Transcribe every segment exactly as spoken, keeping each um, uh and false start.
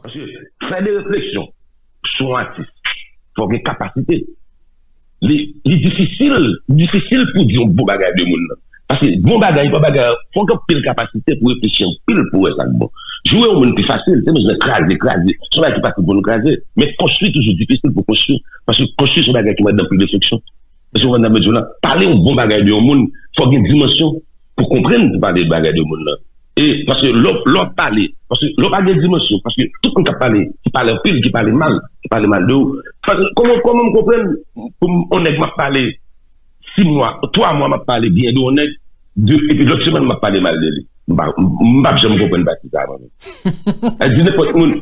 Paske fè de refleksyon sou yon atis, fò gen kapasite. Li, li difisil, difisil pou di yon bon bagay de moun nan. Paske bon bagay, bon bagay, fò gen anpil kapasite pou reflechi anpil pou wè sa k bon. Joure yon moun pi fasil, se bezwen kraze, kraze. Se yon bagay ki fasil pou nou kraze. Men konstwi toujou difisil pou konstwi. Paske konstwi se yon bagay ki mande anpil refleksyon. Paske w konprann sa m vle di w la? Pale yon bon bagay de yon moun, fò gen dimansyon pou konprann pou pale de bagay de moun nan. E paske lè w, lè w ap pale, paske lè w pa gen dimansyon, paske tout moun k ap pale, ki pale anpil, ki pale mal, ki pale mal de ou. Paske kòman, kòman m konprann pou m, yon nèg m ap pale sis mwa, twa mwa m ap pale byen de yon nèg, de, epi lòt semèn m ap pale mal de li? M pa, m, m p ap janm konprann pati sa a, mwen menm. Di nenpòt moun.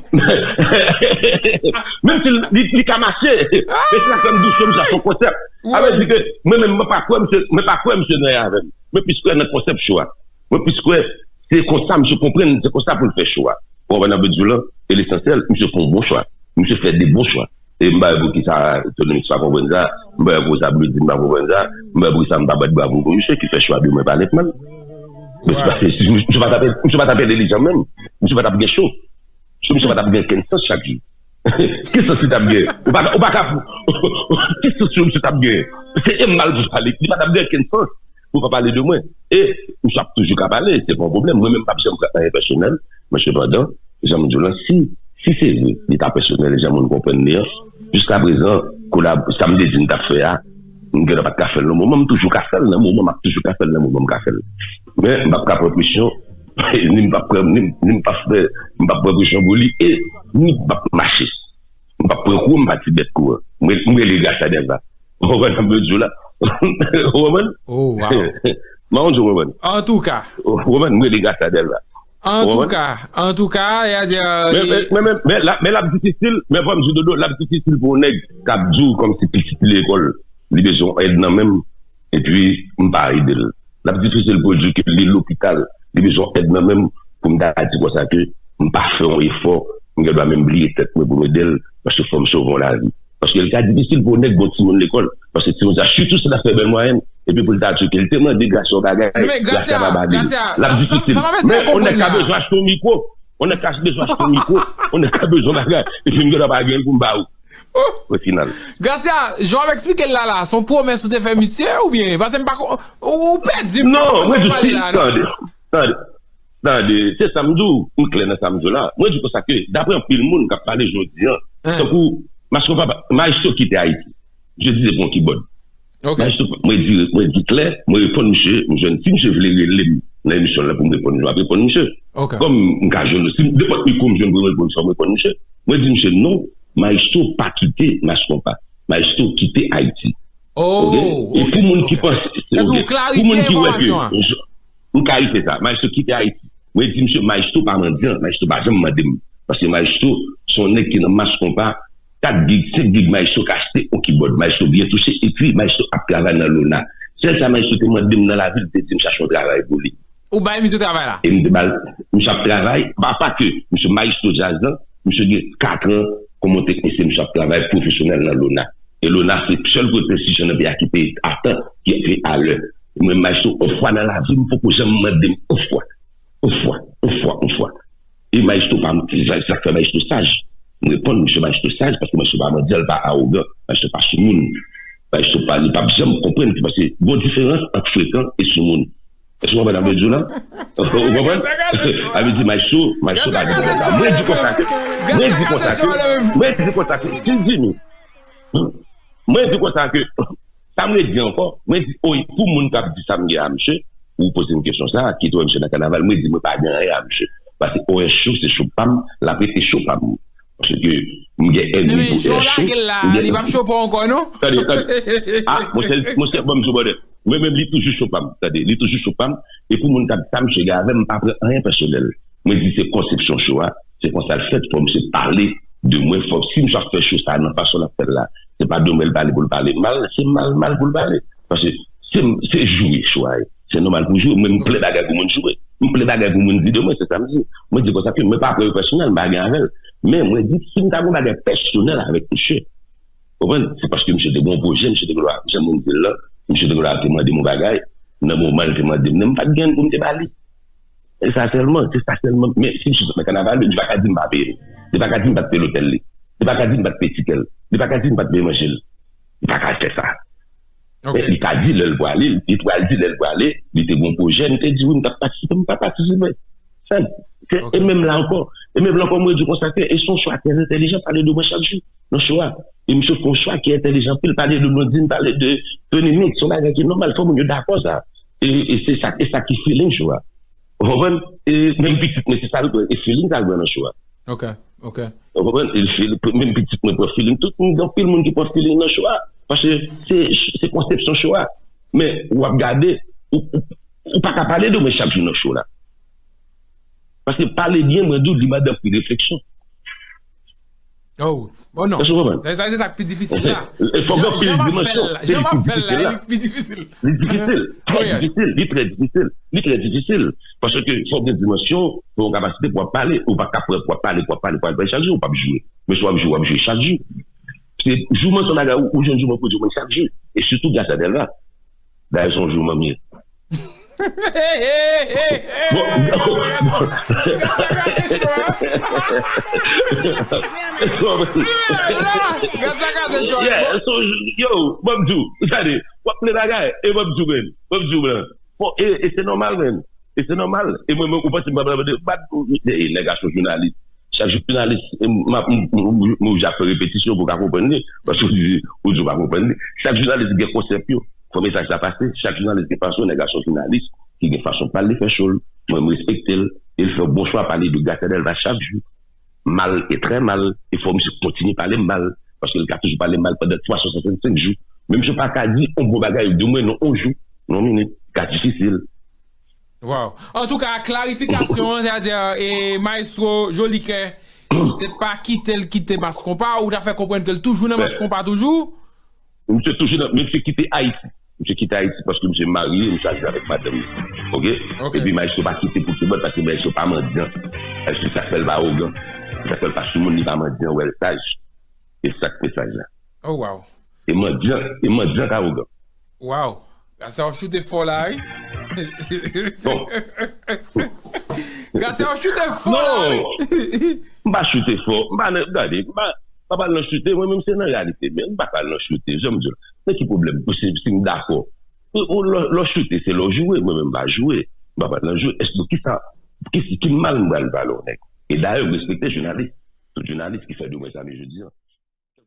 Menm si li, li ka mache. Men se sa k fè m di w, show m sa se yon konsèp. Sa vle di ke mwen menm, mwen pa kwè misye, mwen pa kwè misye nan avè m. Mwen plis kwè nan konsèp show a. Mwen plis kwè se konsa misye konprann, se konsa pou l fè show a. Ou konprann sa m vle di w lan? E lesansyèl, misye fè yon bon chwa. Misye fè de bon chwa. E m pa wè poukisa Tony Mix pa konprann sa. M pa wè poukisa Blondedy pa konprann sa. M pa wè poukisa m pa bat bravo pou misye ki fè chwa de mwen pa nenpman. Misye pa, misye pa t ap, misye pa t ap entelijan menm. Misye pa t ap gen show. Misye pa t ap gen okenn sans chak jou. Ki sans li t ap gen? Ou pa, ou pa ka, ki sans misye t ap gen? Se e mal pou sa, li, li pa t ap gen okenn sans pou pa pale de mwen. E misye ap toujou ka pale, se pa yon pwoblèm. Mwen menm, m p ap janm pran anyen pèsonèl. Men sepandan, jan m di w lan, si, si se vre, li ta pèsonèl, jan moun konprann li an, jiskaprezan, kolab, sa m te di m t ap fè a, m genlè pa t ka fè l nan moman, m toujou ka fè l nan moman, m ap toujou ka fè l nan moman m ka fè l. Men m p ap ka pran presyon, ni m p ap pran, ni, ni m p ap fè, m p ap pran presyon pou li, e ni m p ap mache. M p ap pran kou, m pa ti bèt kou an. Mwen, mwen rele gras a Delva. Ou konprann sa m vle di w la? Ou konprann? Oh, wow. M pa konn si w konprann. Antouka. Ou konprann? Mwen rele gras a Delva. Antouka, antouka, y a di, men, men, men, men, la, men l ap difisil, men fò m di w, Dodo, l ap difisil pou yon nèg k ap di w kòmsi pitit li lekòl, li bezwen èd nan men m, epi m pa ede l. L ap difisil pou l di w ke li lopital, li bezwen èd nan men m, pou m ta di konsa ke m pa fè yon efò, m gen dwa menm bliye tèt mwen pou m ede l, paske fò m sove yon lavi. Paske li ka difisil pou yon nèg gen yon timoun lekòl. Paske timoun sa, sitou si l ap fè bèl mwayèn, epi pou l ta di ke li te mande Gracia yon bagay, Gracia pa ba li. L ap difisil. Men yon nèg ka bezwen achte yon mikwo. Yon nèg ka bezwen achte yon mikwo. Yon nèg ka bezwen bagay. Epi m gen dwa pa gen l pou m ba ou. O final. Gracia, jan w ap eksplike l la, la, se yon pwomès ou te fè misye oubyen? Paske m pa ko-, ou, ou pèdi m. Non, mwen di w, si, tande, tande. Tande, se sa m di w, m klè nan sa m di w la. Mwen di konsa ke, daprè anpil moun k ap pale jodi a, tankou Mass Konpa, Maestro kite Ayiti. Misye di se pou yon kibòd. Maestro, mwen di, mwen di klè, mwen reponn misye, m jwenn, si misye vle rele m nan emisyon l la pou m reponn li, m ap reponn misye. Kòm m ka jwenn, si nenpòt mikwo m jwenn pou m reponn sa, m reponn misye. Mwen di misye non, Maestro pa kite Mass Konpa. Maestro kite Ayiti. Oke? E pou moun ki panse, oke, pou moun ki wè ke m klarifye sa. Maestro kite Ayiti. Mwen di misye, Maestro pa mandyan, Maestro pa janm mande m. Paske Maestro se yon nèg ki nan Mass Konpa, kat gig, senk gig, Maestro ka achte yon kibòd. Maestro byen touche, epi Maestro ap travay nan Lona. Sèl sa Maestro te mande m nan lavi, li te di m chache yon travay pou li. Ou bay misye travay la? E m te ba l, misye ap travay, pa, pa ke misye Maestro djaz lan, misye gen kat an kòm yon teknisyen, misye ap travay pwofesyonèl nan Lona. E Lona se sèl kote prestij nan peyi a ki peye a tan, ki peye alè. Mwen, Maestro, yon fwa nan lavi m, poko janm mande m yon fwa. Yon fwa, yon fwa, yon fwa. E Maestro pa m, se sa k fè Maestro saj. M reponn, misye Maestro saj, paske Maestro pa mandyan, l pa awogan, Maestro pa soumoun. Maestro pa, li p ap janm konprann, se paske gon diferans ant frekan e soumoun. Èske w konprann sa m vle di w la? Ou konprann? Sa vle di Maestro, Maestro pa gen pwoblèm sa. Mwen di konsa ke, mwen di konsa ke, mwen di konsa ke, si Jimmy, mwen di konsa ke, sa m vle di ankò, mwen di, oy, pou moun k ap di sa m gen a misye, ou poze m kesyon sa, ki te wè misye nan kanaval, mwen di, mwen pa gen anyen a misye. Paske O S Show se show pa m, l ap rete show pa m. Paske m gen ènmi pou O S Show. Li p ap show pa w ankò, non? Tande, tande. Ah, monchè, monchè, ban m di w, brother. Mwen menm, li toujou cho pa m. Tande, li toujou cho pa m. E pou moun k ap di sa, misye gen avè m, m pa pran anyen pèsonèl. Mwen di se konsepsyon cho a, se konsa l fèt, fò misye pale de mwen, fò si misye ap fè cho sa nan fason l ap fè l la, se pa de mwen l pale pou l pale mal, se mal, mal pou l pale. Paske se, se joure cho a ye. Se nòmal pou joure. Mwen, m plen bagay pou moun joure. M plen bagay pou moun di de mwen, se sa m di. Mwen di konsa ke mwen pa pran yo pèsonèl, m pa gen avè l. Men mwen di, si m ta gen yon bagay pèsonèl avèk misye, konprann? Se paske misye te gen yon pwojè, misye te gen dwa, jan moun di l lan, misye te gen dwa te mande m yon bagay, nan moman l te mande m nan, m pa t gen anyen pou m te ba li. E sa sèlman, se sa sèlman. Men si misye sot nan kanaval, li pa ka di m pa peye l. Li pa ka di m pa t peye lotèl li. Li pa ka di m pa t peye tikè l. Li pa ka di m pa t peye manje l. Li pa ka fè sa. Men li pa di lè l pwale, li pral di lè l pwale, li te gon pwojè, m te di wi, m t ap patisipe, m pa patisipe. Senp. E menm la ankò, e menm la ankò, mwen di konsa ke, e se yon chwa trè entèlijan, pale de mwen chak jou nan show a. E misye fè yon chwa ki entèlijan anpil, pale de Blondine, pale de Tony Mix, se yon bagay ki nòmal, fò moun yo dakò sa. E, e se sa, e sa ki feeling show a. Ou konprann? E menm pitit mwen, se sa l pran, e feeling sa l pran nan show a. Ok, ok. Ou konprann? E feel, menm pitit mwen pran feeling, tout moun, gen anpil moun ki pran feeling nan show a. Paske se, se konsepsyon show a. Men, w ap gade, ou, ou, ou pa ka pale de mwen chak jou nan show la. Paske pale byen, mwen di w, li mande anpil refleksyon. Oh, bon non. Sa se sa k pi difisil la. Fòk gen anpil dimansyon. Jan w ap fè l la, li pi difisil. Li difisil. Trè difisil. Li trè difisil. Li trè difisil. Paske fòk gen dimansyon pou yon kapasite pou w ap pale. Ou pa ka pran pou w ap pale, pou w ap pale, pou w ap pale chak jou, ou p ap joure. Men si w ap joure, w ap joure chak jou. Se jouman se yon bagay ou jwenn jouman pou di w mwen chak jou. E sitou gras a Delva. Dayè se yon jouman m ye. Yo, ban m di w, gade, w ap plen bagay, e ban m di w, men, ban m di w, men. Bon, e, e se nòmal, men. E se nòmal. E mwen, mwen, ou panse m pa, pa, pa, e, nèg a se yon jounalis. Chak jounalis, m ap, m, m, m, m oblije ap fè repetisyon pou w ka konprann li, paske ou di, ou di w pa konprann li. Chak jounalis gen konsèp yo. Fò mesaj la pase. Chak jounalis gen fason, nèg la se yon jounalis ki gen fason pa l, li fè cho l. Mwen, m respekte l. E l fè yon bon chwa pale de Gracia Delva chak jou. Mal e trè mal. E fò misye kontinye pale mal. Paske l ka toujou pale mal pandan twa san swasannsenk jou. Menm si w pa ka di yon bon bagay de mwen nan yon jou, nan yon minit, ka difisil. Waw. Antouka, klarifikasyon an, sètadi, e, Maestro Jolikè, se pa kite l kite Mass Konpa, ou ta fè konprann ke l toujou nan Mass Konpa toujou? Misye toujou nan, misye kite Ayiti. Misye kite Ayiti paske misye marye, misye al viv avèk madanm li. Oke? Epi Maestro pa kite pou Kibòt paske Maestro pa mandyan. Paske sa k fè l pa awogan. Sa k fè l pa sou moun, li pa mandyan, wè l saj. E sa k mesaj la. Oh, wow. E mandyan, e mandyan k awogan. Wow. Gracia w choute fò la, wi. Bon. Gracia w choute fò la, wi. M pa choute fò. M pa nan, gade, m pa, m pa pral nan choute. Mwen menm se nan reyalite. Men m pa pral nan choute. Jan m di w la. Men ki pwoblèm? Si, si m dakò. Ou, ou, lè, lè w choute, se lè w joure. Mwen menm m pa joure. M pa pral nan joure. Èske ki sa, ki, ki mal m pral pale w, nèg? E dayè, m respekte jounalis. Tout jounalis ki fè de mwen sa m ye jodi a.